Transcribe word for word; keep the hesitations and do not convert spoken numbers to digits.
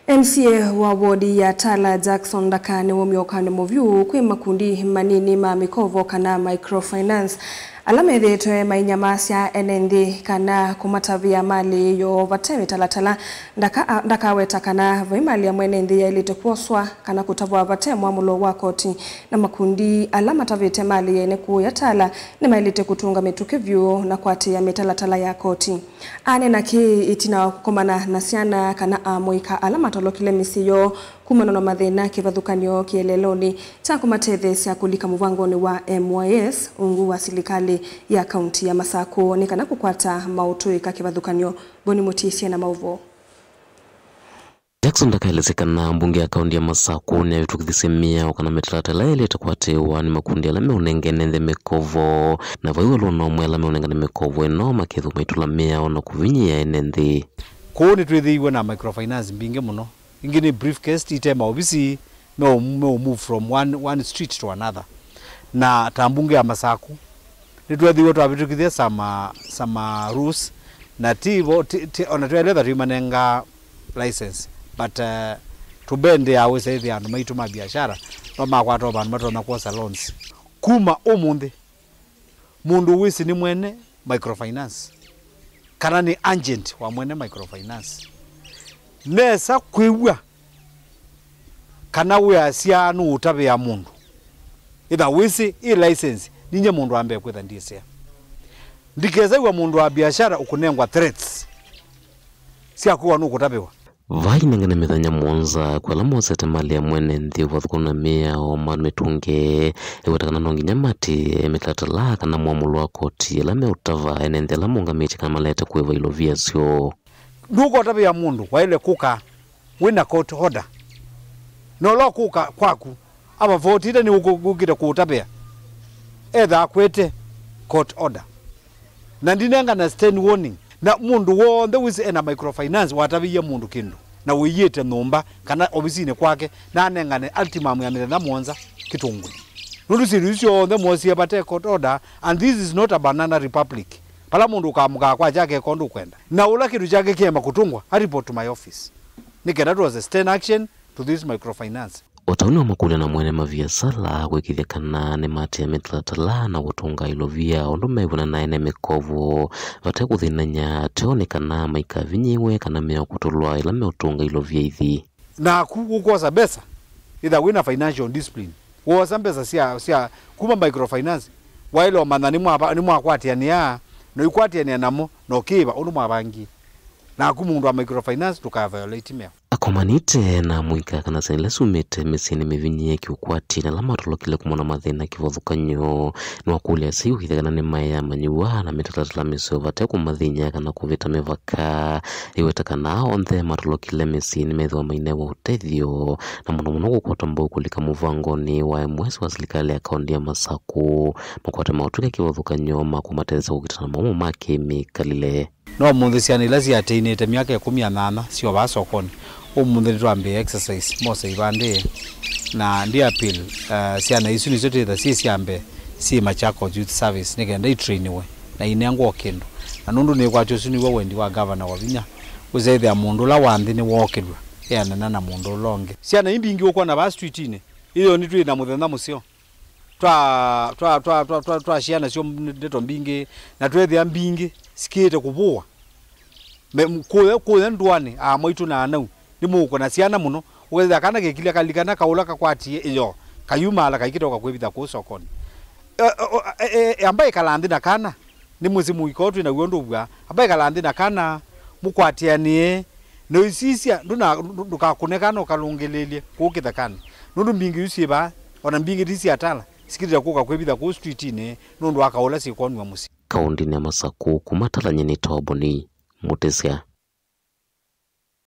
M C A wa wodi ya Tala, Jackson Ndaka, nĩwaumya ũkany'o mũvyũ kwĩ makundi manini ma mĩkovo kana microfinance ala methĩĩtwe mainyamasya ene nthĩ kana kũmatavĩa malĩ yoo vate mĩtalatala. Ndaka, ndakaweta kana vai malĩ ya mwene nthĩ yaĩlĩte kwoswa kana kũtavwa vate mwamũlo wa koti, na makundi ala matavĩte malĩ ya ene kũũ ya Tala nĩmaĩlĩte kũtũnga mĩtũkĩ vyũ na kũatĩĩa mĩtalatala ya koti. Aneena kĩĩ ĩtina wa kũkomana na syana kana amũika ala matolokile mĩsyĩ yoo kumana na mathĩna kĩvathũkany'o kĩeleelonĩ kya kũmatetheesya kũlika mũvangonĩ wa M Y S ungu wa silikalĩ ya kaunti ya Masakũ nĩ kana kũkwata maũtũĩka kĩvathũkany'o. Boni Mũtiisye na maũvoo. Jackson ndakaelesya kana mbunge ya kaunti ya Masakũ nĩyavĩtũkĩthisye mĩao kana mĩtalatala yaĩlĩte kũatĩĩwa nĩ makundi ala meũnengane nthĩ mĩkovo, na vai walũna ũmwe ala meũnengane mĩkovo ĩno makethĩwa maitũla mĩao na kũvinyĩĩa ene nthĩ. Kũu nĩtwĩthĩiwe na microfinance mbingĩ mũno, ingĩ nĩ briefcase ite maovisi meũ meũ move from one, one street to another. Na ta mbunge ya Masakũ, nĩtwethĩiwe twavĩtũkĩthya some, uh, some, uh, rules, na ti vo, ti, ti, ona tweletha tũimanenga license, but, uh, tũbendea wĩsa ĩthĩa andũ maitũ ma biashara no makwata o vandũ matonya kwosa loans. Kuma ũmũnthĩ, mũndũ wĩsĩ nĩ mwene microfinance kana nĩ agent wa mwene microfinance nesa kwĩw'a kana wĩasya nũũtavĩa mũndũ. Ĩtha wĩsĩ ĩ license, ninyie mũndũ wa mbee kwĩtha ndyĩsĩa. Ndikesew'a mũndũ wa biashara ũkũnengwa threats sya kwĩwa nũkũtavĩwa. Vai nengane mĩthenya mũonza kwĩ ala mosete malĩ ya mwene nthĩ ũvathũkanu na mĩao ma mĩtũnge ĩweta kana no nginya mati mĩtalatala kana mwamũlo wa koti ala meũtava ene nthĩ ala maũngamĩtye kana malete kũĩva ilovia syoo. Ndũkotavĩa mũndũ waĩle kũka wĩna court order. Na ũla ũkũka kwaku avavotite nĩ ũkũ-, ũkĩte kũũtavĩa, etha akwete court order. Na ndinengana stern warning. Na mũndũ w'onthe wĩsĩ ena microfinance watavĩie mũndũ kĩndũ na wĩyĩte nyũmba kana ovisinĩ kwake, na anengane ultimum ya mĩthenya mũonza kĩtũngũlĩ. Nũndũ syĩndũ isu syonthe mwosie vate court order, and this is not a banana republic. Vala mũndũ ũkamũkaa kwakya akeka ũndũ ũkwenda. Na ũla kĩndũ kyake kĩema kũtũngwa, a report to my office. Nĩ kenda tuose stern action to this microfinance. O ta ũu nĩwamakũlya na mwene maviasala kwĩkĩthya kana nĩmaatĩĩa mĩtalatala na kũtũnga ilovia ũndũ mew'ana na ene mĩkovo vate kũthĩnany'a ateo nĩ kana maikavinyĩĩwe kana mĩao kũtũlwa ĩla meũtũnga ilovia ithi. Naku ũkwosa mbesa, ĩtha wĩna financial discipline. Woosa mbesa sya, sya kuma microfinance, waĩle ũmanya nĩmwava-, nĩmwakwatĩanĩa na ũikwatĩanĩa namo na ũkĩĩva ũndũ mwavangie. Naku mũndũ wa microfinance ndũka violate mĩao. Akomanĩte na amũika kana syana ila syumĩte mĩsyĩnĩ mĩvinyĩĩe kĩũkwati na ala matolokile kumana na mathĩna kĩvathũkany'o, nĩwakũlya asyai ũkĩthya kana nĩmaĩe amanyĩw'a na mĩtalatala mĩseo vate kũmathiny'a kana kũvĩta mĩvaka. Ĩweta kana onthe matolokile mĩsyĩ nĩmethĩwa mainewa ũtethyo, na mũno mũno kũkwata mbau kũlika mũvangonĩ wa M S wa silikalĩ ya kaũntĩ ya Masakũ, makwate maũtũĩka kĩvathũkany'o ma kũmatetheesya kũkitana na maũmũ ma kĩmĩkalĩle. No ũmũnthĩ syana ila siatĩinĩte myaka ĩkũmi na nyanya syovaa sokonĩ. Ũmũnthĩ nĩtwambĩĩe exercise Mose Ivandĩ, na ndi appeal, uh, syana isu nĩsyo twĩtha syĩ sya mbee syĩ Machakos Youth Service nĩ kenda itrainiwe na inengwa o kĩndũ. Na nũndũ nĩkwatya ũsu nĩw'o wendi wa gavana wa vinya, ũsethĩa mũndũ ũla wa nthĩ nĩwookĩlw'a eanana na mũndũ ũla ũngĩ. Syana ii mbingĩ ũkwona vaa streetinĩ, ĩyo nĩtwĩ na mũthenya mũseo. Twa, twa, twa, twa, twa, twasyaa nasyo ndeto mbingĩ, na tweethĩa mbingĩ sikĩĩte kũvũwa. Me, kũya, kũya ndũanĩ, aa maitũ na anau, nĩmũũkũna syana mũno, ũkethĩa kana kekilya kalikana kaũla kakwatie ĩyoo, kayumaala kaikĩtoka kwĩvitha kũu sokonĩ. E, e, o, e, e, amba ĩkala nthĩ na kana, nĩ mũsyĩ mũika ũũ twĩ naw'o ndũvw'a, amba ĩkala nthĩ na kana, mũkwatĩanĩe, na ũisisya, ndũna-, ndũ-, ndũkakũne kana ũkalũngĩlĩĩlye kũu kĩthekanĩ, nũndũ mbingĩ iu syĩ vaa, o na mbingĩ ti sya Tala, sikĩlĩte kũka kwĩvitha kũu streetinĩ nũndũ wa kaũ ũla syĩkwonw'a mũsyĩ. Kaũndĩnĩ ya Masakũ, kuma Tala nyie nĩ Toboni Mũtĩsya.